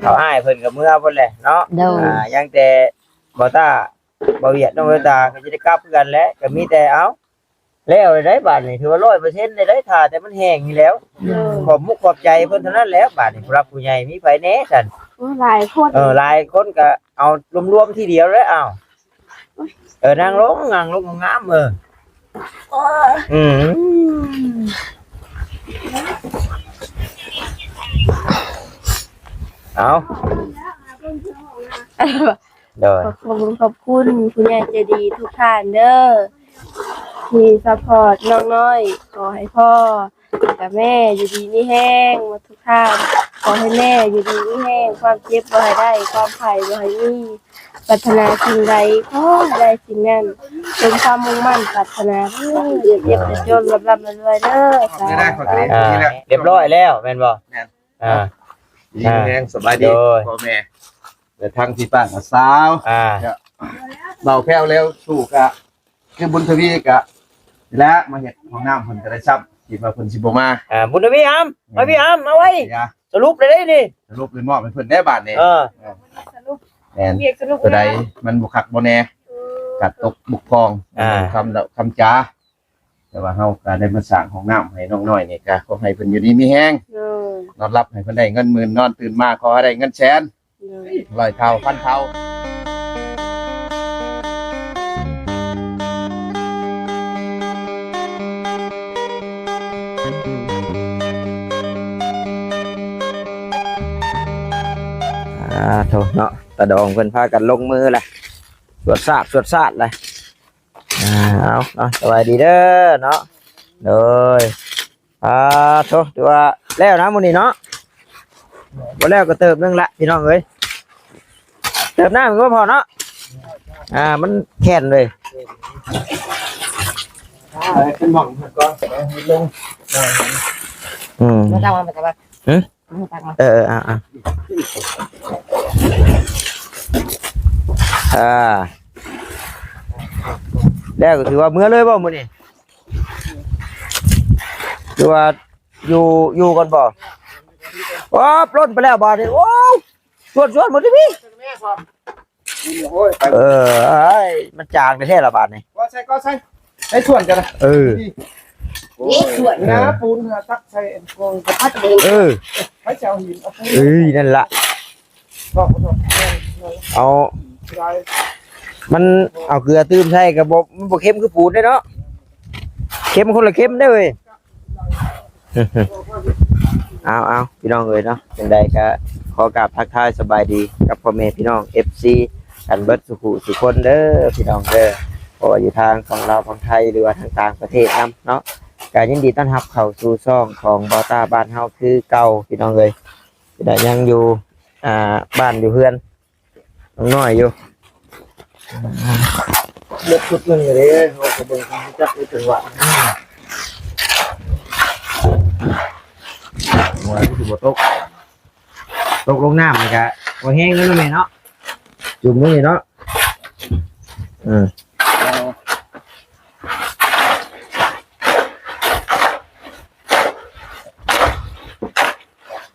ເຂົາອ້າຍເພິ່ນກໍເມືອພຸ້ນແຫຼະເນາະ. ໂດຍ ອ່າ ຍັງແຕ່ບໍ່ຕ້າ ບໍ່ວຽດ ນ້ອງເວຕາກໍຈະໄດ້ກັບຄືກັນແຫຼະ. ກໍມີແຕ່ ເອົ້າ ແລ້ວໄດ້ບາດນີ້ ຖືວ່າຮ້ອຍເປີເຊັນໄດ້ ຖ້າແຕ່ມັນແຫ້ງນີ້ແລ້ວ. ໂດຍ ຂອບມຸກຂອບໃຈເພິ່ນເທົ່ານັ້ນແຫຼະ. ບາດນີ້ຜູ້ຫຼັກຜູ້ໃຫຍ່ມີໃຜແດ່ຊັ້ນ? ໂອ້ ຫຼາຍຄົນ ເອີ ຫຼາຍຄົນກໍເອົາລວມໆທີດຽວເລີຍ. ເອົ້າ ເອີ ນັ່ງລົງ ນັ່ງລົງງາມໆ. ເອີ ອືມ ເອົາ ໂດຍ ຂອບຄຸນ ຂອບຄຸນຜູ້ໃຫຍ່ໃຈດີທຸກທ່ານເດີ ທີ່ຊັບພອດນ້ອງນ້ອຍ. ຂໍໃຫ້ພໍ່ ແລ້ວກະແມ່ຢູ່ດີມີແຮງໝົດທຸກທ່ານ. ຂໍໃຫ້ແມ່ຢູ່ດີມີແຮງ, ຄວາມເຈັບບໍ່ໃຫ້ໄດ້, ຄວາມໄຂ້ບໍ່ໃຫ້ມີ, ປາດຖະໜາສິ່ງໃດຂໍໃຫ້ໄດ້ສິ່ງນັ້ນ, ສົມຄວາມມຸ່ງໝັ້ນປາດຖະໜາເດີ. ຢ່າເຈັບຢ່າຈົນ, ລ່ຳໆລວຍໆເດີ. ສາທຸ. ອ່າ ຮຽບຮ້ອຍແລ້ວແມ່ນບໍ່? ແມ່ນ. ອ່າ ດີມີແຮງ. ສະບາຍດີ ໂດຍ ພໍ່ແມ່ ແລະ ທັງພີ່ປ້ານ້າສາວ. ອ່າ ເບົາແພ້ວແລ້ວ ສູ້ກະ ຄືບຸນທະວີກະນີ້ແຫຼະ ມາເຮັດຫ້ອງນ້ຳເພິ່ນກໍໄດ້ຊ້ຳ, ຄິດວ່າເພິ່ນຊິບໍ່ມາ. ອ່າ ບຸນທະວີອຳ ມາພີ່ອຳ ມາໄວ. ສະຫຼຸບໄດ້ນີ້ ສະຫຼຸບໄດ້ມອບໃຫ້ເພິ່ນໄດ້ບາດນີ້. ເອີ ສະຫຼຸບ ແມ່ນ ວຽກສະຫຼຸບ ຕົວໃດມັນບໍ່ຄັກບໍ່ແນ່ ກາດຕົກບົກຜ່ອງ ອ່າ ຄຳເວົ້າຄຳຈາ. ແຕ່ວ່າເຮົາກໍໄດ້ມາສ້າງຫ້ອງນ້ຳໃຫ້ນ້ອງນ້ອຍນີ້ ກໍຂໍໃຫ້ເພິ່ນຢູ່ດີມີແຮງ. ໂດຍ ນອນຫຼັບໃຫ້ເພິ່ນໄດ້ເງິນໝື່ນ, ນອນຕື່ນມາຂໍໃຫ້ໄດ້ເງິນແສນ. ໂດຍ ຮ້ອຍເທົ່າ ພັນເທົ່າ. ອ່າ ໂທເນາະ ຕາດອງເພິ່ນພາກັນລົງມືລະ ສວດສາດ ສວດສາດລະ. ອ່າ ເອົາເນາະ ສະບາຍດີເດີເນາະ. ໂດຍ ອ່າ ໂທ ຖືວ່າແລ້ວນະມື້ນີ້ເນາະ. ບໍ່ແລ້ວກໍເຕີບໜຶ່ງລະພີ່ນ້ອງເອີຍ, ເຕີບນ້ຳກໍພໍເນາະ. ອ່າ ມັນແຂນເລີຍ. ເອົາເປັນໝ່ອງກ່ອນ ເອົາລົງ. ອືມ ມາຕັ້ງມາ ມາຕັ້ງມາ. ຫຶ? ມາຕັ້ງມາ. ເອີໆ ອ່າໆ ອ່າ ແລ້ວກໍຖືວ່າເມືອເລີຍບໍ່ມື້ນີ້? ຫຼືວ່າຢູ່ ຢູ່ກ່ອນບໍ່? ໂອ້ ລົ້ນໄປແລ້ວບາດນີ້. ໂອ້ ຊວນໆ ໝົດທີ່ພີ່. ໂອ້ຍ ເອີ ມັນຈາງແທ້ໆລະບາດນີ້. ກໍໃສ່ ກໍໃສ່ ໃສ່ສ່ວນກັນນະ. ເອີ ນີ້ສ່ວນ ເອີ ຫາປູນ ຫາຕັກໃສ່ ກໍພັດເອງ. ເອີ ໃຜຈະເອົາຫີນ ເອົາປູນ. ເອີ ນັ້ນລະ ເອົາ ມັນເອົາເກືອຕື່ມໃສ່ກໍບໍ່ ມັນບໍ່ເຄັມຄືປູນເດ້ເນາະ, ເຄັມຄົນລະເຄັມເດ້ເວີຍ. ເອົາໆ ພີ່ນ້ອງເອີຍເນາະ, ຈັ່ງໃດກໍຂໍກາບທັກທາຍສະບາຍດີກັບພໍ່ແມ່ພີ່ນ້ອງ ເອັຟຊີ ກັນເບິດສູ່ຜູ້ສູ່ຄົນເດີພີ່ນ້ອງເດີ, ບໍ່ວ່າຢູ່ທາງຝັ່ງລາວ ຝັ່ງໄທ ຫຼືວ່າທາງຕ່າງປະເທດນຳເນາະ, ກໍຍິນດີຕ້ອນຮັບເຂົ້າສູ່ຊ່ອງຂອງບ່າວຕ້າບ້ານເຮົາຄືເກົ່າພີ່ນ້ອງເອີຍ. ກໍຍັງຢູ່ ອ່າ ບ້ານຢູ່ເຮືອນ ຍັງນ້ອຍຢູ່. ເບິດຊຸດໜຶ່ງເດ້ ເຮົາກໍເບິ່ງ ຮູ້ຈັກເລີຍຈັງຫວະ. ວ່າຊິບໍ່ຕົກ ຕົກລົງນ້ຳນີ້ກະບໍ່ແຮງເນາະແມ່ເນາະ, ຈຸ່ມນີ້ເນາະ. ອືມ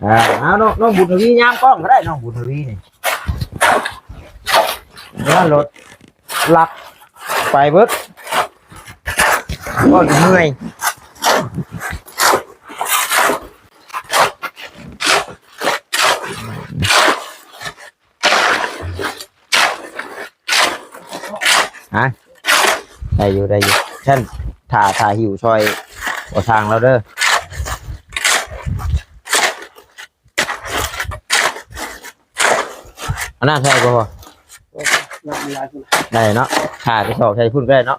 ອ່າ ເອົາ ນ້ອງ ນ້ອງບຸນທະວີຍາມກ້ອງກໍໄດ້ ນ້ອງບຸນທະວີນີ້. ແລ້ວລົດລັກໄປເບິດ ກໍເມື່ອຍ. ຮະ ໄດ້ຢູ່ ໄດ້ຢູ່. ຊັ້ນຖ້າ ຖ້າຫິ້ວຊ່ອຍບໍ່ຊ່າງລາວເດີ. ເອົານ້ຳໃສ່ບໍ່? ນ້ຳມັນຫຼາຍພຸ້ນ. ໄດ້ເນາະ, ຖ້າໄປຊອກໃສ່ພຸ້ນກໍໄດ້ເນາະ.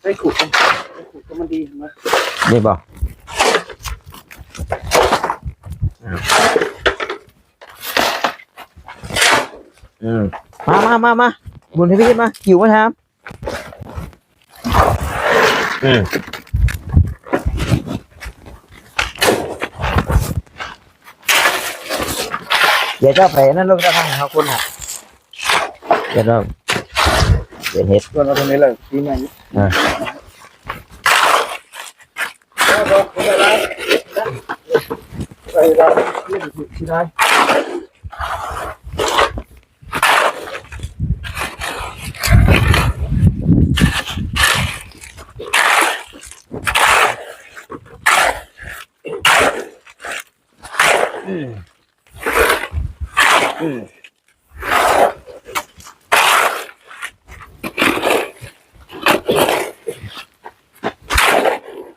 ໃສ່ຂູດ ໃສ່ຂູດກໍມັນດີ ເຫັນບໍ່? ນີ້ບໍ່? ອືມ ມາ ມາ ມາ ມາ ບຸນທະວີ ມາ ຫິ້ວມາຖາມ. ອືມ ດຽວເຈົ້າໄປນັ້ນ ລົງຈາກທາງເຮົາຄົນນະ. เฮ็ดเนาะ เป็นเฮ็ด ส่วนเอาตรงนี้เลย ปีใหม่ อ่า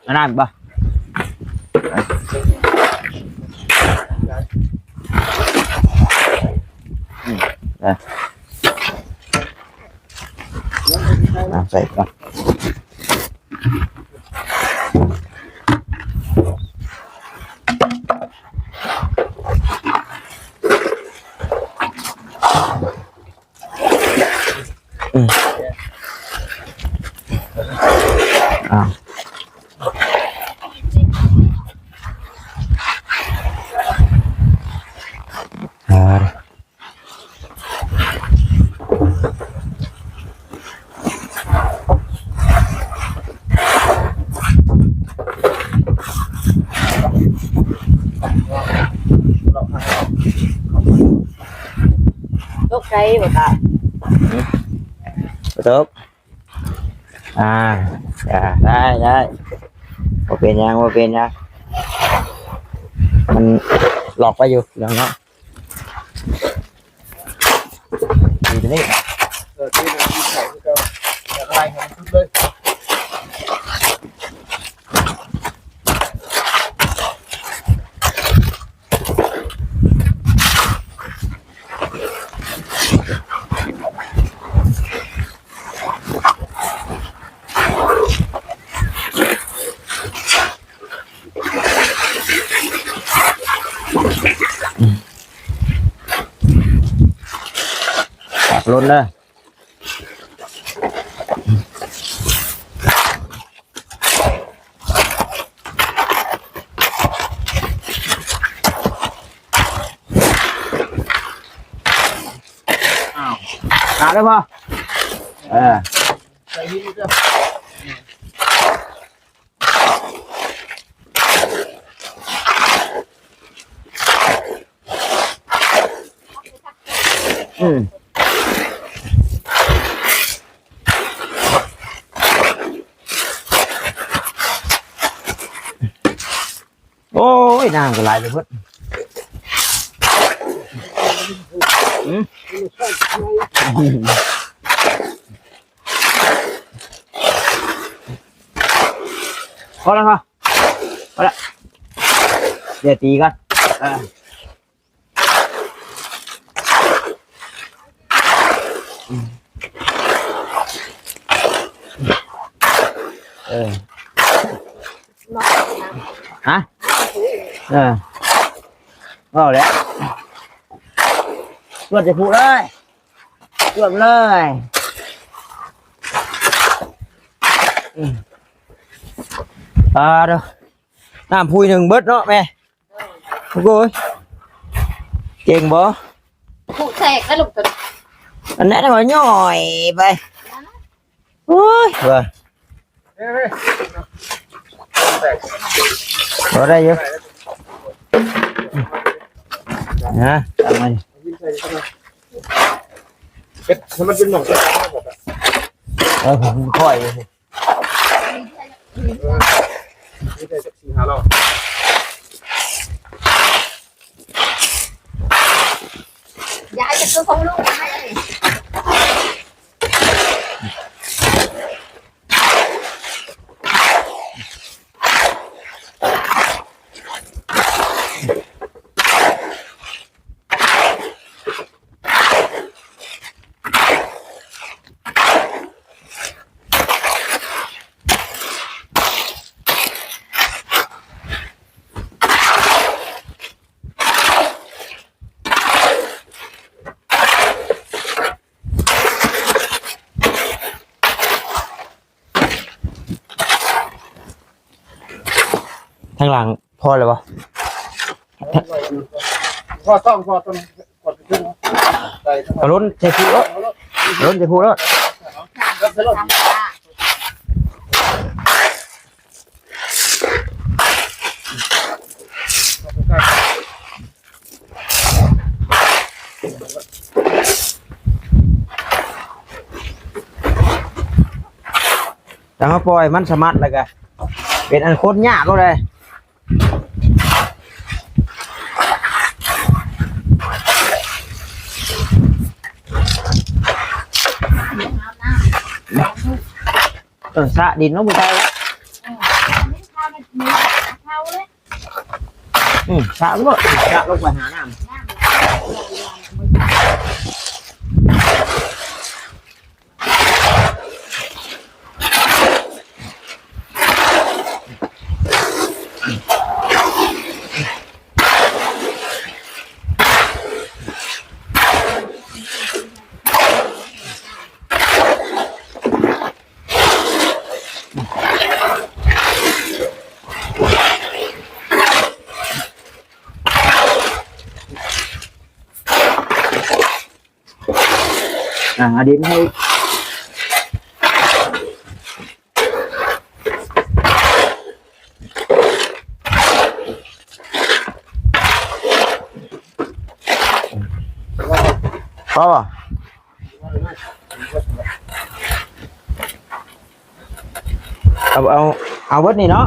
อันนั้นบ่ อืม อ่ะ น้ำใส่ก่อน อืม อ่า อ่า ตกใจบ่ตา บ่ตก อ่า อ่า ได้ ได้ บ่เป็นหยัง บ่เป็นหยัง มันล็อกไว้อยู่ เดี๋ยวเนาะ อยู่ตรงนี้ เออ ที่มันมีไข่ที่เขาอยากไล่ให้มันขึ้นเลย ปากล้นเด้อ อ้าว หาแล้วพอ เออ ใส่ดินอีกแล้ว อืม โอ้ย น้ำก็ไหลไปเบิด อืม พอแล้ว พอ พอแล้ว เดี๋ยวตีก่อน เออ เออ ฮะ เออ เอาแล้ว จวดจะพูดเลย จวดเลย อืม อ่า เด้อ น้ำพุ้ยหนึ่งเบิดเนาะแม่ โอ้ย เก่งบ่ ผู้แทรกแล้วลูกตัวนี้ อันนั้นก็ย่อยไป โอ้ย ว่า บ่ได้อยู่ นะ เอามา เฮ็ดให้มันเป็นหม่อง เออ ผมค่อย ยายจะซื้อของลูกมาให้ทางหลังพอแล้วบ่ พอต้อง พอต้อง กดขึ้น ใส่ เอาล้นใส่ถุงเนาะ เอาล้น ລົນຈະຄູໂລດ. ຖ້າເຮົາປ່ອຍມັນສະໝັດແລ້ວກະເປັນອັນຄົນຍາກໂລດເດ້. ເອີ ສະດິນລົງໄປໃສ່ ອືມ ສະລົງ ສະລົງໄປຫານ້ຳ. ອ່າ ເອົາດິນໃຫ້ ພໍບໍ່? ເອົາ ເອົາ ເອົາເບິດນີ້ເນາະ.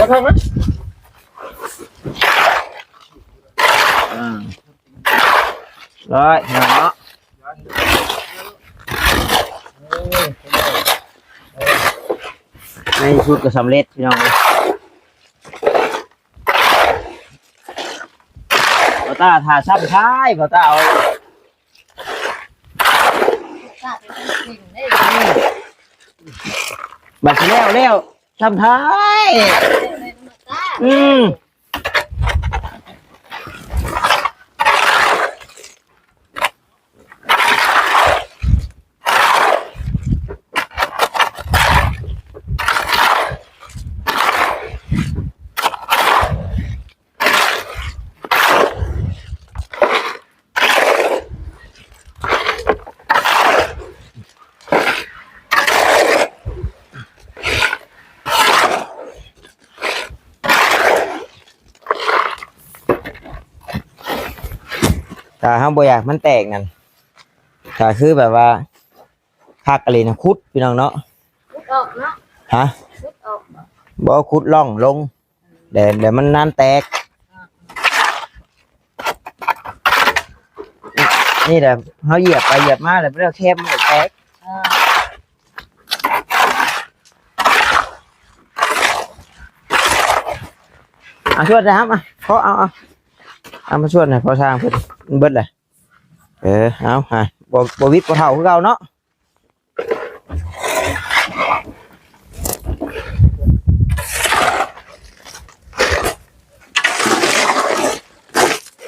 ອ່າ ຮ້ອຍ ເນາະ. ໃນທີ່ສຸດກໍສຳເລັດ ພີ່ນ້ອງເອີຍ. ບ່າວຕາຖ້າຊ້ຳທ້າຍ ບ່າວຕາເອີຍ. ບັດຊິແລ້ວ ແລ້ວຊ້ຳທ້າຍ. ອືມ. ຖ້າເຮົາບໍ່ຢາກມັນແຕກນັ້ນ ກໍຄືແບບວ່າ ຄັກອີ່ຫຼີນະ ຂຸດ ພີ່ນ້ອງເນາະ. ຂຸດອອກເນາະ. ຮະ? ຂຸດອອກ. ບໍ່ ຂຸດຮ່ອງລົງ ແລ້ວ ແລ້ວມັນນານແຕກ. ນີ້ແຫຼະ ເຮົາຢຽບໄປຢຽບມາແລ້ວ ແລ້ວແຄມມັນກໍແຕກ. ອ່າ ເອົາຊວດເດີ ມາ ຂໍເອົາ ເອົາ ເອົາມາຊວດໃຫ້ພໍ່ຊ່າງເພິ່ນ ເບິດແຫຼະ. ເອີ ເອົາ ຫາ ບໍ່ ບໍ່ຫວິດບໍ່ເຖົ້າຄືເກົ່າເນາະ.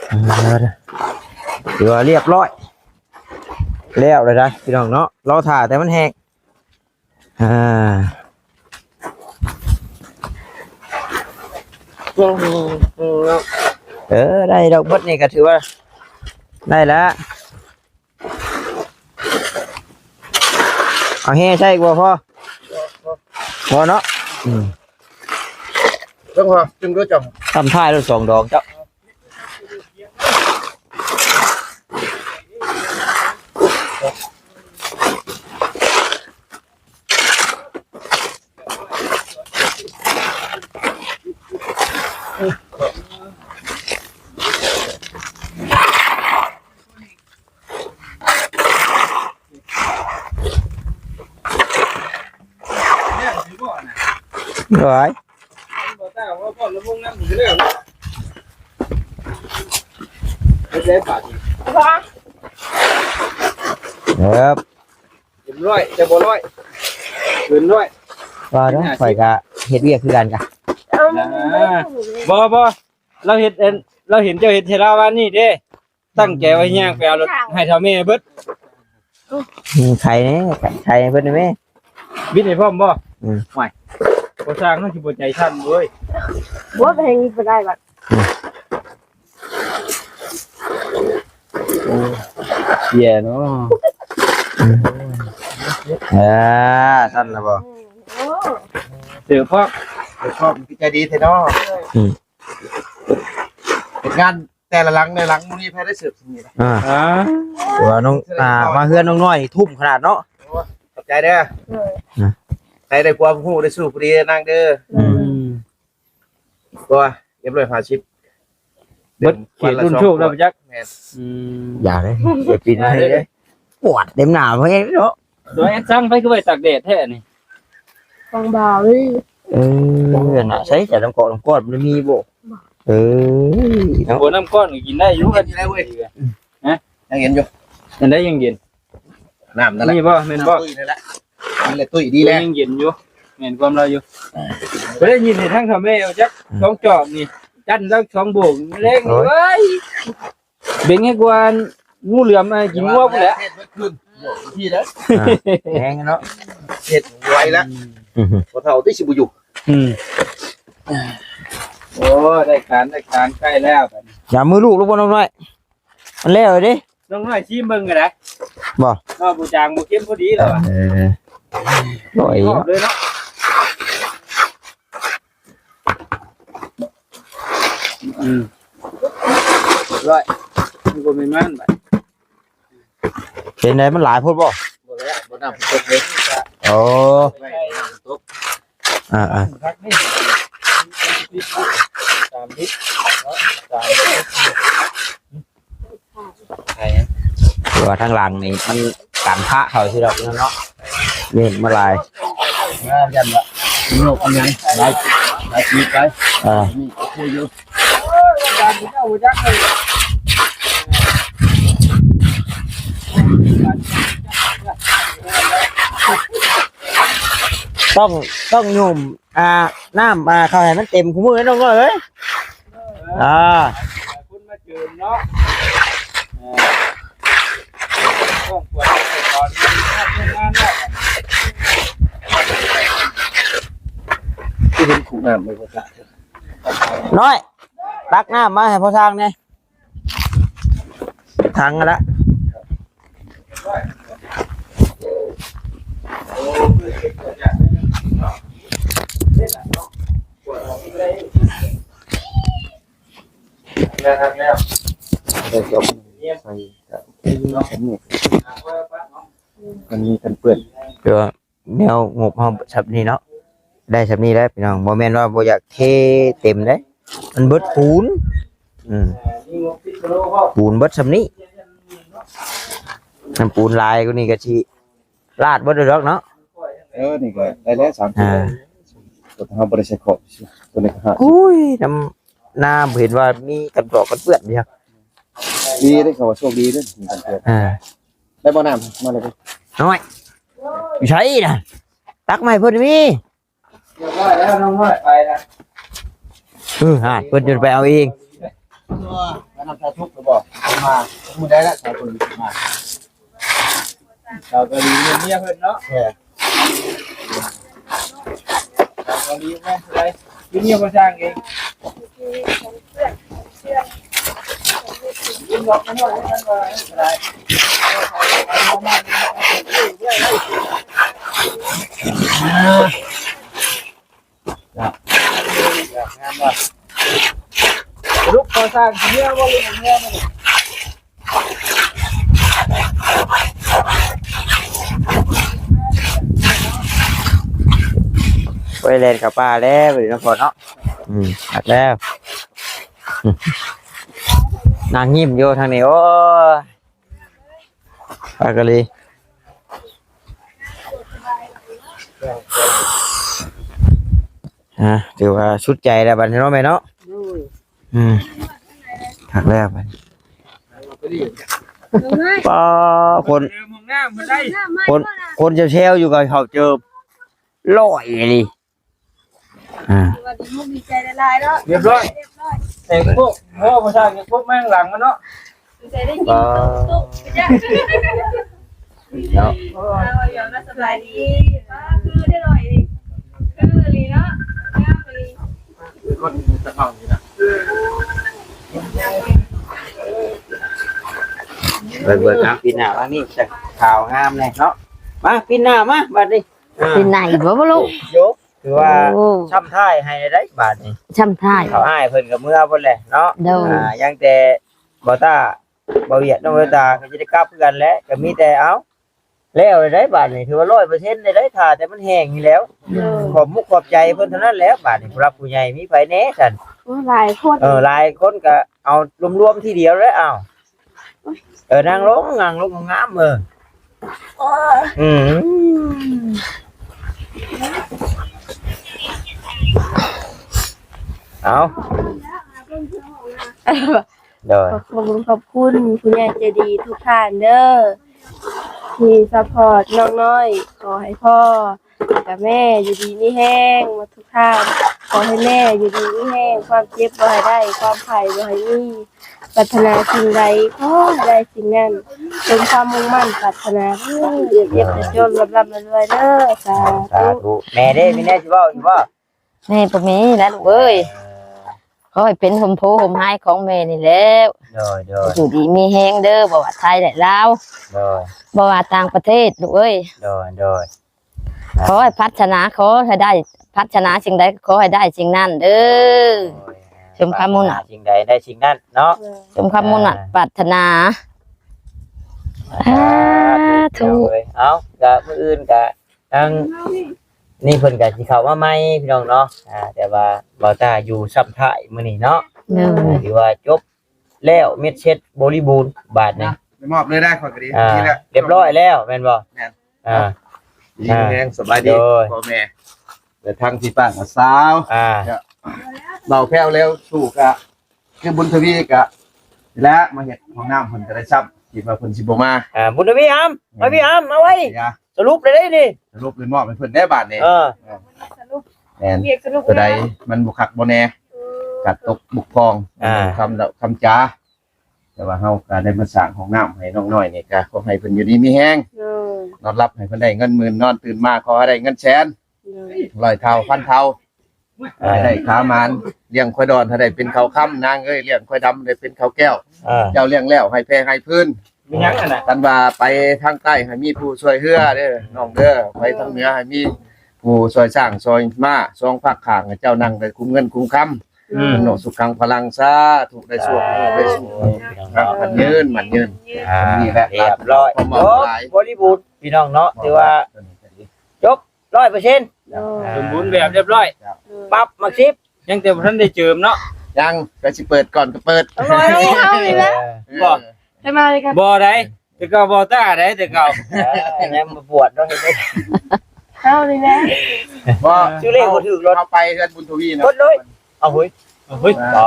ເອີ ຖືວ່າລຽບຮ້ອຍ ແລ້ວເລີຍນະ ພີ່ນ້ອງເນາະ. ລໍຖ້າແຕ່ມັນແຫ້ງ. ອ່າ ຍັງ ເອີ ໄດ້ດອກ ເບິດນີ້ກໍຖືວ່າໄດ້ລະ. ເອົາແຮ່ໃສ່ອີກບໍ່? ພໍ ພໍເນາະ. ອືມ ຈັ່ງພໍ ຈຶ່ງຮູ້ຈັ່ງ ທຳທ້າຍແລ້ວສອງດອກເຈົ້າ. ໂອ້ຍ ເອີ ເຕັມຮ້ອຍ ແຕ່ບໍ່ຮ້ອຍ ເກີນຮ້ອຍ. ວ່າເດີ ຂ້ອຍກະເຮັດວຽກຄືກັນກະ. ເອົາ ອ່າ ບໍ່ ບໍ່ ລາວເຮັດ ອັນ ລາວເຫັນເຈົ້າເຮັດໃຫ້ລາວວານນີ້ເດ້. ຕັ້ງໃຈວ່າຊິຍ່າງໄປເອົາລົດໃຫ້ເຖົ້າແມ່ເບິດ. ອືມ ໄຂແດ່ ໄຂໃຫ້ເພິ່ນແດ່ແມ່. ບິດໃຫ້ພ້ອມບໍ່? ອືມ ໂອ້ຍ ບໍ່ຊ່າງ ເຮົາຊິບໍ່ໃຈສັ່ນເວີຍ. ບໍ່ ແພງນີ້ບໍ່ໄດ້ບັດ. ອືມ ໂອ້ ເສຍເນາະ. ອືມ ອ່າ ສັ່ນລະບໍ່? ອືມ ໂອ້ ເສື້ອພອກ ເສື້ອພອກ ໃຈດີແທ້ເນາະ. ອືມ ເຮັດງານ ແຕ່ລະຫຼັງ ແຕ່ລະຫຼັງ ມື້ນີ້ໃຜໄດ້ເສີບສ່ຳນີ້ລະ. ອ່າ ອ່າ ວ່ານ້ອງ ອ່າ ມາເຮືອນນ້ອງນ້ອຍນີ້ທຸ່ມຂະໜາດເນາະ. ໂອ້ ຂອບໃຈເດີ. ໂດຍ ໃຫ້ໄດ້ຄວາມຮູ້ໄດ້ສູ້ຜູ້ດີນາງເດີ. ອືມ ໂອ້ຍ ເອັມຮ້ອຍຫ້າສິບ ເບິດເຂດລຸ້ນໂຊກແລ້ວຈັກ. ແມ່ນ ອືມ ຢ່າເລີຍ ໄປປີນໃຫ້ເດີ. ປວດເຕັມໜ້າເພິ່ນເນາະ. ໂດຍ ແອດຊັງ ໃຜຄືໄວ້ຕາກແດດແທ້ນີ້? ຂອງບ່າວເລີຍ. ເອີ ນັ້ນນະ ໃສ່ ໃສ່ນ້ຳກ້ອນ ນ້ຳກ້ອນມັນມີບໍ່? ບໍ່ ເອີ ເນາະ ບໍ່ ນ້ຳກ້ອນກໍກິນໄດ້ຢູ່. ກິນໄດ້ເວີຍ. ຮະ ຍັງເຢັນຢູ່. ອັນໃດຍັງເຢັນ? ນ້ຳນັ້ນແຫຼະ. ນີ້ບໍ່ ແມ່ນບໍ່? ນ້ຳຕຸ້ຍນັ້ນແຫຼະ. ນີ້ແຫຼະ ຕຸ້ຍດີແລ້ວ ຍັງເຢັນຢູ່. ແມ່ນຄວາມລາວຢູ່. ໄປໄດ້ຍິນໃຫ້ທາງເຖົ້າແມ່ເອົາຈັກ ອືມ ສອງຈອກນີ້ ຈັນຈັກສອງໂບກ ແລງນີ້. ໂອ້ຍ ເບິ່ງໃຫ້ກວ່າງູເຫຼືອມ ອ່າ ກິນງົວພຸ້ນແຫຼະ. ເຮັດເບິດຄືນ ໂຍກທີ່ເດີ. ອ່າ ແຮງເນາະ ເຮັດໄວລະ. ອືມ ພໍ່ເຖົ້າຕິຊິບໍ່ຢູ່. ອືມ ໂອ້ ໄດ້ການ ໄດ້ການ ໃກ້ແລ້ວບັດນີ້. ຢ່າມືລູກລູກບໍ່ ນ້ອງນ້ອຍ ມັນແລ້ວເດ້. ນ້ອງນ້ອຍຊີມເບິ່ງກໍໄດ້. ບໍ່ ບໍ່ ບໍ່ຈາງບໍ່ເຄັມ ພໍດີແລ້ວ. ເອີ ໂອ້ຍ ເລີຍເນາະ. ອືມ ຮ້ອຍ ມັນບໍ່ແມ່ນມັນບາດ. ເປັນໃດ ມັນຫຼາຍໂພດບໍ່? ບໍ່ແລ້ວ ບໍ່ ນ້ຳຕົກເດ້. ໂອ້ ນ້ຳຕົກ. ອ່າໆ ພັກນີ້ ສາມລິດເນາະ ສາມລິດ. ຄືວ່າທາງຫຼັງນີ້ມັນກັນພະເຂົາຊິດອກເນາະ ເວັນມາຫຼາຍ. ງາມຈັ່ງລະ ໂຍກອັນຫຍັງ ຫຼາຍ ຫຼາຍປີໄປ. ເອີ ນີ້ໂອເຄຢູ່. ຕ້ອງ ຕ້ອງໂຍມ ອ່າ ນ້ຳ ອ່າ ເຂົ້າໃຫ້ມັນເຕັມຄູ່ມື້ເດ້ນ້ອງນ້ອຍເອີຍ. ເອີ ອ່າ ຄົນມາເຈີມເນາະ. ເອີ ຕ້ອງກວດສອບກ່ອນ ເຮັດງານແລ້ວ ຄືເຫັນຂຸງນ້ຳໄວ້ບໍ່ກະ. ນ້ອຍ ຕັກນ້ຳມາໃຫ້ພໍ່ຊ່າງແດ່. ຖັງຫັ້ນລະ ແລ້ວ ແລ້ວ ໃສ່ ອັນນີ້ ອັນນີ້ກັນເປື້ອນ ແນວງົບເຮົາສ່ຳນີ້ເນາະ ໄດ້ສ່ຳນີ້ແຫຼະພີ່ນ້ອງ. ບໍ່ແມ່ນວ່າບໍ່ຢາກເທເຕັມເດ້ ມັນເບິດປູນ. ອືມ ປູນເບິດສ່ຳນີ້ ຄັນປູນຫຼາຍກວ່ານີ້ກໍຊິລາດເບິດດອກເນາະ. ເອີ ນີ້ກໍໄດ້ແລ້ວສາມ ອ່າ ຕົວເຮົາບໍ່ໄດ້ໃສ່ຂອບ ຕົວນີ້ກໍຫ້າ. ໂອ້ຍ ນ້ຳ ນ້ຳເຫັນວ່າມີກັນເປາະກັນເປື້ອນຢູ່. ດີເດ້ ເຂົາວ່າໂຊກດີເດ້ ມີກັນເປື້ອນ. ອ່າ ໄດ້ບໍ່ນ້ຳ ມາເລີຍ. ນ້ອຍ ຢູ່ໃສນະ? ຕັກມາໃຫ້ເພິ່ນມີ. ຮຽບຮ້ອຍແລ້ວ ນ້ອງນ້ອຍໄປນະ. ເອີ ຫາ ເພິ່ນຈົນໄປເອົາເອງ. ວ່ານຳຊາວທຸກກໍບອກມາ ມື້ໃດລະຊາວຄົນມາ. ຊາວກະຫຼີເມຍເພິ່ນເນາະ. ແມ່ນ ຊາວກະຫຼີແມ່ນຜູ້ໃດ? ຢູ່ນີ້ບໍ່ຊ່າງເອງ. ລຸກ ຂໍສ້າງເມຍບໍ່ ລຸກເມຍບໍ່? ໂອ້ຍ ແລ່ນເຂົ້າປ່າແລ້ວບັດນີ້ເນາະ ພໍ່ເນາະ. ອືມ ຄັກແລ້ວ ນັ່ງຍິ້ມຢູ່ທາງນີ້. ໂອ້ຍ ປາກະລີ ອ່າ ຖືວ່າສຸດໃຈແລ້ວບັດນີ້ເນາະແມ່ເນາະ. ໂດຍ ອືມ ຄັກແລ້ວບັດນີ້. ປ້າ ຄົນ ຄົນ ຄົນແຊວໆຢູ່ກັບເຂົາເຈີ ຮ້ອຍອີ່ຫຼີ. ອ່າ ດີອົກດີໃຈຫຼາຍໆເນາະ. ຮຽບຮ້ອຍ ຮຽບຮ້ອຍ. ແຕ່ງພວກ ໂອ້ ພວກຊ່າງ ພວກແມ່ງຫຼັງມັນເນາະ. ໃສ່ໄດ້ກິນ ອໍ ໂຕະ ໂຕະ ເນາະ ໂອ້ຍ ສະບາຍດີ ປ້າ ຄືໄດ້ໜ້ອຍນີ້ ຄືອີ່ຫຼີເນາະ ງາມອີ່ຫຼີ ຄົນຈະເອົານີ້ນະ ເບິ່ງໆ ເອົາ ປິ່ນໜ້າມານີ້ ຈະຂາວງາມແດ່ເນາະ ມາ ປິ່ນໜ້າມາບາດນີ້ ເອີ ເປັນໄຫນບໍ່ ບໍ່ລູກ? ໂຍກ ຖືວ່າ ໂອ້ ຊ້ຳທ້າຍໃຫ້ໄດ້ບາດນີ້ ຊ້ຳທ້າຍ ເຂົາອ້າຍເພິ່ນກໍເມືອພຸ້ນແຫຼະເນາະ ໂດຍ ອ່າ ຍັງແຕ່ບໍ່ຕ້າ ບໍ່ວຽດ ນ້ອງເວວຕາ ກໍຊິໄດ້ກັບຄືກັນແຫຼະ ກໍມີແຕ່ ເອົ້າ ແລ້ວໄດ້ບາດນີ້ ຖືວ່າຮ້ອຍເປີເຊັນໄດ້ ຖ້າແຕ່ມັນແຫ້ງນີ້ແລ້ວ ໂດຍ ຂອບມຸກຂອບໃຈເພິ່ນເທົ່ານັ້ນແຫຼະ ບາດນີ້ ຜູ້ຫຼັກຜູ້ໃຫຍ່ມີໃຜແດ່ຊັ້ນ? ໂອ້ ຫຼາຍຄົນ ເອີ ຫຼາຍຄົນກໍເອົາລວມໆທີດຽວແຫຼະ ເອົ້າ ເອີ ນັ່ງລົງ ນັ່ງລົງງາມໆ ເອີ ອືມ ເອົາ ໂດຍ ຂໍຂອບຄຸນຂອບຄຸນຜູ້ໃຫຍ່ໃຈດີທຸກທ່ານເດີ ທີ່ຊັບພອດນ້ອງນ້ອຍ ຂໍໃຫ້ພໍ່ ແລ້ວກະແມ່ຢູ່ດີມີແຮງໝົດທຸກທ່ານ ຂໍໃຫ້ແມ່ຢູ່ດີມີແຮງ ຄວາມເຈັບບໍ່ໃຫ້ໄດ້ ຄວາມໄຂ້ບໍ່ໃຫ້ມີ ປາດຖະໜາສິ່ງໃດຂໍໃຫ້ໄດ້ສິ່ງນັ້ນ ສົມຄວາມມຸ່ງໝັ້ນປາດຖະໜາເດີ ຢ່າເຈັບຢ່າຈົນ ລ່ຳໆລວຍໆເດີ ສາ ສາທຸ ທຸ ແມ່ເດ້ ມີແນວຊິເວົ້າຢູ່ບໍ່? ແມ່ບໍ່ມີແລ້ວລູກເອີຍ ຂໍໃຫ້ເປັນຮົ່ມໂພຮົ່ມໄຮຂອງແມ່ນີ້ແລ້ວ ໂດຍໆ ຢູ່ດີມີແຮງເດີ ບໍ່ວ່າໄທແລະລາວ ໂດຍ ບໍ່ວ່າຕ່າງປະເທດລູກເອີຍ ໂດຍໆ ຂໍໃຫ້ປາດຖະໜາ ຂໍໃຫ້ໄດ້ ປາດຖະໜາສິ່ງໃດກໍຂໍໃຫ້ໄດ້ສິ່ງນັ້ນເດີ ໂດຍ ສົມຄວາມມຸ່ງໝັ້ນ ປາດຖະໜາສິ່ງໃດໄດ້ສິ່ງນັ້ນເນາະ ໂດຍ ສົມຄວາມມຸ່ງໝັ້ນ ອ່າ ປາດຖະໜາ ສາທຸ ສາທຸ ເອີຍ ເອົາ ກະມື້ອື່ນກະ ທາງນີ້ເພິ່ນກໍຊິເຂົ້າມາໃໝ່ພີ່ນ້ອງເນາະ ອ່າ ແຕ່ວ່າບ່າວຕ້າຢູ່ຊ້ຳທ້າຍມື້ນີ້ເນາະ ໂດຍ ອ່າ ຖືວ່າຈົບແລ້ວເມັດເຊັດບໍລິບູນບາດນີ້ ໄດ້ມອບເລີຍໄດ້ ຂ້ອຍກໍດີ ອ່າ ນີ້ແຫຼະ ຮຽບຮ້ອຍແລ້ວແມ່ນບໍ່? ແມ່ນ ອ່າ ດີແຮງ ອ່າ ສະບາຍດີ ໂດຍ ພໍ່ແມ່ ແລະທັງພີ່ປ້ານ້າສາວ ອ່າ ເບົາແພ້ວແລ້ວ ສູ້ກະ ຄືບຸນທະວີກະ ນີ້ແຫຼະ ມາເຮັດຫ້ອງນ້ຳເພິ່ນກໍໄດ້ຊ້ຳ ຄິດວ່າເພິ່ນຊິບໍ່ມາ ອ່າ ບຸນທະວີອຳ ມາພີ່ອຳ ມາໄວ ສະຫຼຸບໄດ້ເດ້ນີ້ ສະຫຼຸບເລີຍມອບໃຫ້ເພິ່ນໄດ້ບາດນີ້ ເອີ ສະຫຼຸບ ແມ່ນ ວຽກສະຫຼຸບ ຕົວໃດມັນບໍ່ຄັກບໍ່ແນ່ ເອີ ກາດຕົກບົກຜ່ອງ ອ່າ ຄຳເວົ້າຄຳຈາ ແຕ່ວ່າເຮົາກໍໄດ້ມາສ້າງຫ້ອງນ້ຳໃຫ້ນ້ອງນ້ອຍນີ້ ກໍຂໍໃຫ້ເພິ່ນຢູ່ດີມີແຮງ ໂດຍ ນອນຫຼັບໃຫ້ເພິ່ນໄດ້ເງິນໝື່ນ ນອນຕື່ນມາຂໍໃຫ້ໄດ້ເງິນແສນ ໂດຍ ຮ້ອຍເທົ່າ ພັນເທົ່າ ອ່າ ໃຫ້ໄດ້ຂາໝານ ລ້ຽງຄວາຍດອນໃຫ້ໄດ້ເປັນເຂົ້າຄຳ ນາງເອີຍ ລ້ຽງຄວາຍດຳໃຫ້ໄດ້ເປັນເຂົ້າແກ້ວ ອ່າ ເຈົ້າລ້ຽງແລ້ວໃຫ້ແພໃຫ້ພື້ນ ມີຫຍັງຫັ້ນນະ ຄັນວ່າໄປທາງໃຕ້ໃຫ້ມີຜູ້ຊ່ວຍເຮືອເດີ ນ້ອງເດີ ໄປທາງເໜືອໃຫ້ມີຜູ້ຊ່ວຍສ້າງຊ່ອຍມ້າ ສອງພາກຂ້າງໃຫ້ເຈົ້ານັ່ງໄດ້ຄຸ້ມເງິນຄຸ້ມຄຳ ອືມ ເນາະ ສຸຂັງພະລັງ ສາທຸ ໄດ້ໂຊກໄດ້ສຸກ ໂອ້ຍ ໝັ້ນຍືນ ໝັ້ນຍືນ ອ່າ ນີ້ແຫຼະ ຮຽບຮ້ອຍ ຄວາມໝາຍຫຼາຍ ຈົບບໍລິບູນ ພີ່ນ້ອງເນາະ ຖືວ່າຈົບ ຮ້ອຍເປີເຊັນ ໂດຍ ສົມບູນແບບຮຽບຮ້ອຍ ປັບໝາກສິບ ຍັງແຕ່ບໍ່ທັນໄດ້ເຈີມເນາະ ຍັງ ກໍຊິເປີດກ່ອນກໍເປີດ ຕ້ອງລໍໃຫ້ເຮົານີ້ແຫຼະ ເອີ ບໍ່ ໃຫ້ມາເລີຍກັນ ບໍ່ໄດ້ ແຕ່ເກົ່າບໍ່ຕ້າໄດ້ ແຕ່ເກົ່າ ເອີ ຍັງບໍ່ປວດເນາະ ເຮົານີ້ແຫຼະ ບໍ່ ຊື່ເລກບໍ່ຖືກລົດ ເຮົາໄປເຮືອນບຸນທະວີນະ ເບິດເລີຍ ເອົາເຮີ້ຍ ເອົາເຮີ້ຍ ອ່າ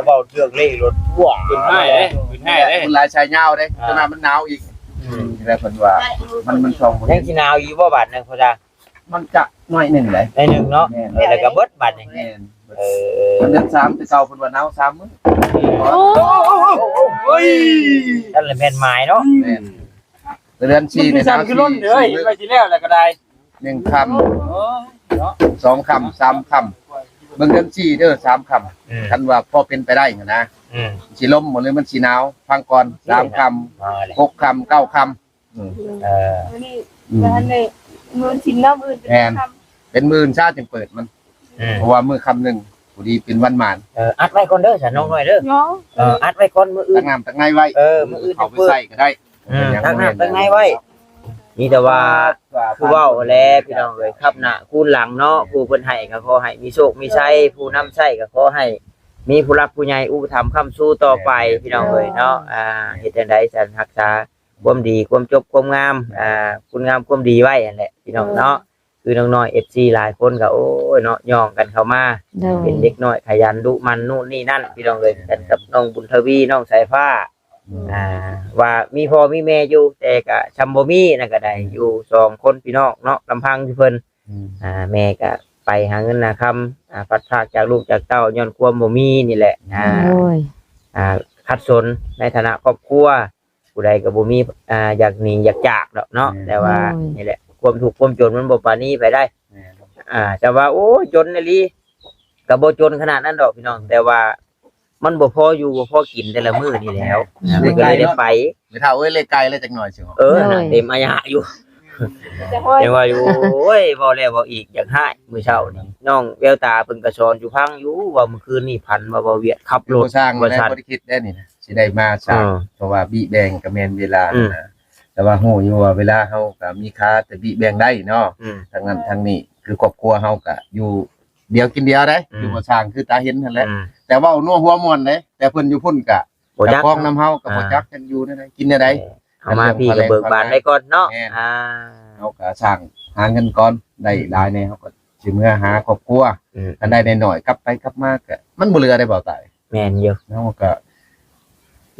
ເວົ້າເລື່ອງເລກລົດ ວ້າ ເປັນໄຫ້ເດ້ ເປັນໄຫ້ເດ້ ມັນຫຼາຍສາຍຍາວເດ້ ອ່າ ຈະມາມັນໜາວອີກ ອືມ ແລ້ວເພິ່ນວ່າ ມັນ ມັນຊ່ອງບໍ່ ຍັງຊິໜາວອີກບໍ່ບາດນີ້ພໍ່ຕາ ມັນຈະໜ້ອຍໜຶ່ງເດ້ ໜ້ອຍໜຶ່ງເນາະ ແມ່ນ ເອີ ແລ້ວກໍເບິດບາດນີ້ ແມ່ນ ເອີ ເດືອນສາມແຕ່ເກົ່າເພິ່ນວ່າໜາວສາມມື້ ໂອ້ ໂອ້ຍ ນັ້ນແຫຼະແມ່ນໝາຍເນາະ ແມ່ນ ເດືອນສີ່ນີ້ໜາວສີ່ມື້ ເອີຍ ເຫັນວ່າຊິແລ້ວແລ້ວກໍໄດ້ ໜຶ່ງຄ່ຳ ໂອ້ຍ ເນາະ ສອງຄ່ຳ ສາມຄ່ຳ ເບິ່ງເດືອນສີ່ເດີ ສາມຄ່ຳ ອືມ ຄັນວ່າພໍເປັນໄປໄດ້ຫັ້ນນະ ອືມ ຊິລົມບໍ່ ຫຼືມັນຊິໜາວ ຟັງກ່ອນ ສາມຄ່ຳ ຫົກຄ່ຳ ເກົ້າຄ່ຳ ອືມ ເອີ ມື້ນີ້ ອືມ ບໍ່ທັນໄດ້ມື້ສິນເນາະ ມື້ອື່ນເປັນ ແມ່ນ ຄ່ຳ ເປັນມື້ອື່ນຊະຈຶ່ງເປີດມັນ ອືມ ເພາະວ່າມື້ຄ່ຳໜຶ່ງ ພໍດີເປັນວັນໝານ ເອີ ອັດໄວ້ກ່ອນເດີ ສາວນ້ອງນ້ອຍເດີ ເນາະ ເອີ ອັດໄວ້ກ່ອນ ມື້ອື່ນ ຕັກນ້ຳຕັກໃນໄວ້ ເອີ ມື້ອື່ນ ເອົາໄປໃຊ້ກໍໄດ້ ອືມ ຍັງ ຕັກນ້ຳຕັກໃນໄວ້ ມີແຕ່ວ່າ ວ່າ ຄືເວົ້າແຫຼະພີ່ນ້ອງເອີຍ ຄັບໜ້າຄູນຫຼັງເນາະ ຜູ້ເພິ່ນໃຫ້ກໍຂໍໃຫ້ມີໂຊກມີໄຊ ຜູ້ນຳໃຊ້ກໍຂໍໃຫ້ມີຜູ້ຫຼັກຜູ້ໃຫຍ່ອຸປະຖຳຄ້ຳຊູຕໍ່ໄປ ແມ່ນ ພີ່ນ້ອງເອີຍເນາະ ອ່າ ເຮັດຈັ່ງໃດຊັ້ນ ຮັກສາຄວາມດີ ຄວາມຈົບຄວາມງາມ ອ່າ ຄຸນງາມຄວາມດີໄວ້ຫັ້ນແຫຼະພີ່ນ້ອງເນາະ ຄືນ້ອງນ້ອຍ ເອັຟຊີ ຫຼາຍຄົນກໍ ໂອ້ຍເນາະ ຍ່ອງກັນເຂົ້າມາ ໂດຍ ເປັນເດັກນ້ອຍຂະຫຍັນດຸໝັ່ນນູ່ນນີ້ນັ້ນ ພີ່ນ້ອງເອີຍ ກັນກັບນ້ອງບຸນທະວີ ນ້ອງສາຍຟ້າ ອືມ ອ່າ ວ່າມີພໍ່ມີແມ່ຢູ່ ແຕ່ກະຊ່ຳບໍ່ມີນັ້ນກະໄດ້ ອືມ ຢູ່ສອງຄົນພີ່ນ້ອງເນາະ ລຳພັງຢູ່ເພິ່ນ ອືມ ອ່າ ແມ່ກະໄປຫາເງິນຫາຄຳ ອ່າ ພັດພາກຈາກລູກຈາກເຕົ້າ ຍ້ອນຄວາມບໍ່ມີນີ້ແຫຼະ ອ່າ ໂດຍ ອ່າ ຂັດສົນໃນຖານະຄອບຄົວ ຜູ້ໃດກໍບໍ່ມີ ອ່າ ຢາກໜີຢາກຈາກດອກເນາະ ແມ່ນ ແຕ່ວ່າ ໂດຍ ນີ້ແຫຼະ ຄວາມທຸກຄວາມຈົນມັນບໍ່ປານີໃຜໄດ້ ແມ່ນ ອ່າ ຈະວ່າ ໂອ້ຍ ຈົນອີ່ຫຼີ ກໍບໍ່ຈົນຂະໜາດນັ້ນດອກພີ່ນ້ອງ ແຕ່ວ່າມັນບໍ່ພໍຢູ່ບໍ່ພໍກິນແຕ່ລະມື້ນີ້ແຫຼ້ວ ແມ່ນ ມັນກໍເລີຍໄດ້ໄປ ແມ່ເຖົ້າເອີຍ ເລກໄກແລ້ວຈັກໜ່ອຍຊິອອກ ເອີ ໂດຍ ນັ້ນເຕັມອາຍະຢູ່ ຍັງວ່າຢູ່ ໂອ້ຍ ເວົ້າແລ້ວເວົ້າອີກ ຢາກຮ້າຍ ມື້ເຊົ້ານີ້ ນ້ອງແວວຕາເພິ່ນກໍສອນສູ່ຟັງຢູ່ ວ່າມື້ຄືນນີ້ຝັນວ່າບ່າວຫວຽດຂັບລົດ ບໍ່ຊ່າງ ວ່າຊັ້ນ ບໍ່ໄດ້ຄິດໄດ້ນີ້ນະ ຊິໄດ້ມາສ້າງ ເອີ ເພາະວ່າບິແບ່ງກໍແມ່ນເວລາ ອືມ ນະ ແຕ່ວ່າຮູ້ຢູ່ວ່າເວລາເຮົາກໍມີຄ່າ ແຕ່ບິແບ່ງໄດ້ເນາະ ອືມ ທາງນັ້ນທາງນີ້ ຄືຄອບຄົວເຮົາກໍຢູ່ດຽວກິນດຽວໄດ໋ ອືມ ຢູ່ບໍ່ຊ່າງ ຄືຕາເຫັນຫັ້ນແຫຼະ ອືມ ແຕ່ເວົ້ານົວຫົວມ່ວນເດ້ ແຕ່ເພິ່ນຢູ່ພຸ້ນກໍ ບໍ່ຈັກ ຈັບຄອງນຳເຮົາກໍບໍ່ຈັກ ອ່າ ຈັກຢູ່ແນວໃດ ກິນແນວໃດ ເອີ ເອົາມາພີ່ກໍເບີກບານໄວ້ກ່ອນເນາະ ແມ່ນ ອ່າ ເຮົາກໍສ້າງຫາເງິນກ່ອນ ໄດ້ຫຼາຍແດ່ເຮົາກໍຊິເມືອຫາຄອບຄົວ ອືມ ຄັນໄດ້ໜ້ອຍໆ ກັບໄປກັບມາກໍມັນບໍ່ເຫຼືອໄດ໋ ບໍ່ຕາຍ ແມ່ນຢູ່ ເຮົາກໍ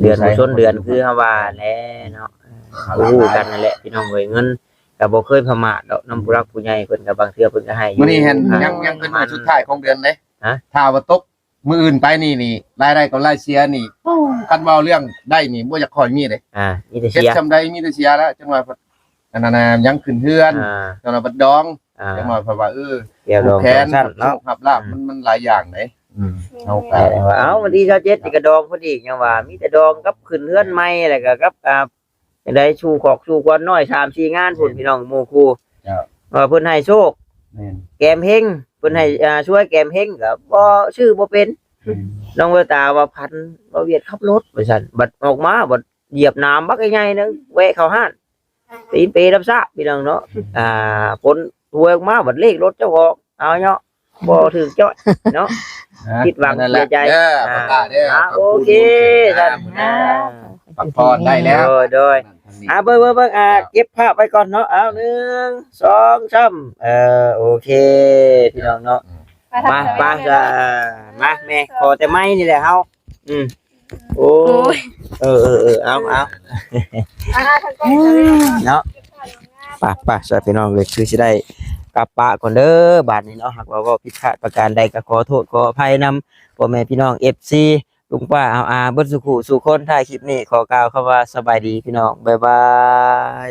ເດືອນບໍ່ຊົນເດືອນ ຄືເຮົາວ່າແຫຼະເນາະ ຮູ້ກັນນັ້ນແຫຼະ ພີ່ນ້ອງເອີຍ ເງິນກໍບໍ່ເຄີຍປະໝາດດອກ ນຳຜູ້ຫຼັກຜູ້ໃຫຍ່ເພິ່ນກໍບາງເທື່ອເພິ່ນກໍໃຫ້ຢູ່ ມື້ນີ້ຫັ້ນ ຍັງ ຍັງເປັນມື້ສຸດທ້າຍຂອງເດືອນເດ້ ຮະ ຖ້າວ່າຕົກ ມື້ອື່ນໄປນີ້ນີ້ ລາຍໄດ້ກັບລາຍເສຍນີ້ ໂອ້ ຄັນເວົ້າເລື່ອງໄດ້ນີ້ ບໍ່ຢາກຄ່ອຍມີເດ້ ອ່າ ມີແຕ່ເສຍ ເຮັດຊ່ຳໃດມີແຕ່ເສຍແລ້ວ ຈັກໜ່ອຍ ອັນນັ້ນນະ ຍັງຂຶ້ນເຮືອນ ອ່າ ຈັກໜ່ອຍບັດດອງ ອ່າ ຈັກໜ່ອຍເພິ່ນວ່າ ເອີ ແກ້ວດອງ ແຂນ ສອງຊັ້ນເນາະ ໂຊກຮັບລາບ ອືມ ມັນ ມັນຫຼາຍຢ່າງເດ້ ອືມ ເຮົາກໍ ເອົາ ວັນທີຊາວເຈັດນີ້ກໍດອງພໍດີ ຍັງວ່າມີແຕ່ດອງກັບຂຶ້ນເຮືອນໃໝ່ ແລ້ວກໍກັບ ອ່າ ຈັ່ງໃດ ສູ່ຂອກສູ່ຄວັນນ້ອຍ ສາມສີ່ງານພຸ້ນ ແມ່ນ ພີ່ນ້ອງໝູ່ຄູ່ ເຈົ້າ ວ່າເພິ່ນໃຫ້ໂຊກ ແມ່ນ ແກມເຮັງ ເພິ່ນໃຫ້ ອືມ ອ່າ ຊ່ວຍແກມເຮັງ ກໍບໍ່ ຊື້ບໍ່ເປັນ ແມ່ນ ນ້ອງແວວຕາວ່າຝັນວ່າຫວຽດຂັບລົດວ່າຊັ້ນ ບັດອອກມາບັດຢຽບໜາມບັກໃຫຍ່ໆໜຶ່ງ ແວະເຂົ້າຮ້ານ ຕີນເປຮັບຊາບ ພີ່ນ້ອງເນາະ ອ່າ ຝົນຫົວອອກມາບັດເລກລົດເຈົ້າອອກ ເອົາເນາະ ບໍ່ຖືກຈ້ອຍເນາະ ຜິດຫວັງເສຍໃຈ ເດີ ອ່າ ພໍ່ຕາເດີ ອ່າ ໂອເຄ ຊັ້ນ ອ່າ ພັກຜ່ອນໄດ້ແລ້ວ ໂດຍ ໂດຍ ອ່າ ເບິ່ງ ເບິ່ງ ອ່າ ເກັບພາບໄວ້ກ່ອນເນາະ ເອົາ ໜຶ່ງ ສອງ ສາມ ເອີ ໂອເຄ ພີ່ນ້ອງເນາະ ມາ ມາ ມາ ມາ ແມ່ ຂໍແຕ່ໄມ້ນີ້ແຫຼະເຮົາ ອືມ ໂອ້ຍ ໂອ້ຍ ເອີ ເອີ ເອີ ເອົາ ເອົາ ອ່າ ເນາະ ໄປ ໄປ ຊະພີ່ນ້ອງເອີຍ ຄືຊິໄດ້ກັບປະກ່ອນເດີ ບາດນີ້ເນາະ ຫາກວ່າເວົ້າຜິດພາດປະການໃດກໍຂໍໂທດຂໍອະໄພນຳພໍ່ແມ່ພີ່ນ້ອງ ເອັຟຊີ ລຸງປ້າອາວອາ ເບິດສູ່ຜູ້ສູ່ຄົນ ທ້າຍຄລິບນີ້ຂໍກ່າວຄຳວ່າສະບາຍດີພີ່ນ້ອງ ບາຍບາຍ.